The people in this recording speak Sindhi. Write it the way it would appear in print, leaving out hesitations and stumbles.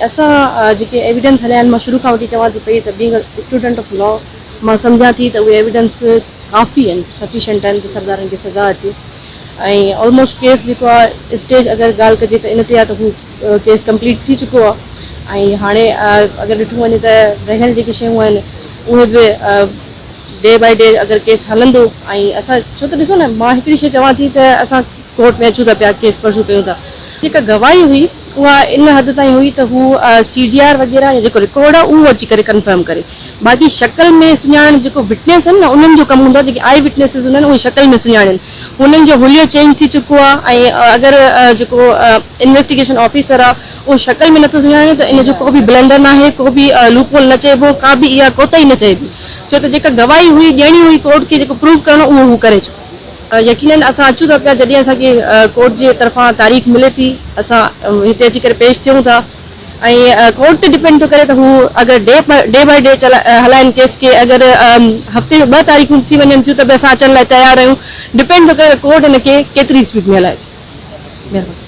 اسان جيڪي ايويڊنس هليا آهن مان شروع کان وٺي چوان ٿي پئي ته being a student of law مان سمجهان ٿي ته اهي ايويڊنس ڪافي آهن سفيشنٽ آهن ته سردارن کي سزا اچي ۽ آلموسٽ ڪيس جيڪو آهي اسٽيج اگر ڳالهه ڪجي ته ان تي آهي ته هو ڪيس ڪمپليٽ ٿي چڪو آهي ۽ هاڻي اگر ڏٺو وڃي ته رهيل جيڪي شيون آهن اهي به ڊي بائي ڊي اگر ڪيس هلندو ۽ اسان ڇو ته ڏسو نه مان هڪڙي شي چوان ٿي ته اسان ڪورٽ ۾ اچون ٿا پيا ڪيس پرسو ڪيون ٿا جيڪا گواهي هئي اها ان حد تائين هئي ته هو سي ڊي آر وغيره يا جيڪو رڪارڊ آهي اهو اچي ڪري ڪنفرم ڪري باقي شڪل ۾ سڃاڻڻ جيڪو وٽنيس آهن نه انهن جو ڪم هوندو آهي جيڪي آئي وٽنيسز هوندا آهن اهي شڪل ۾ سڃاڻين هنن جو حليو چينج ٿي چڪو آهي ۽ اگر جيڪو انويسٽيگيشن آفيسر آهي اهو شڪل ۾ نٿو سڃاڻي ته ان جو ڪو به بلنڊر ناهي ڪو به لوپ هول نه چئبو ڪا به اها ڪوتاهي نه چئبي ڇو ته جيڪا گواهي هئي ڏيڻي هئي ڪورٽ کي جيڪو پروف ڪرڻو اهو هو ڪري چڪو. يقينن اسان اچون ٿا پيا جڏهن اسان کي ڪورٽ جي طرفان تاريخ ملي ٿي اسان هتي اچي ڪري پيش ٿيون ٿا ۽ ڪورٽ تي ڊپينڊ ٿو ڪري ته هو اگر ڊي ڊي بائي ڊي هلائن ڪيس کي اگر هفتي ۾ ٻه تاريخون ٿي وڃن ٿيون ته به اسان اچڻ لاء تيار آهيون ڊپينڊ ٿو ڪري ته ڪورٽ هن کي ڪيتري اسپيڊ ۾ هلائي ٿي. مهرباني.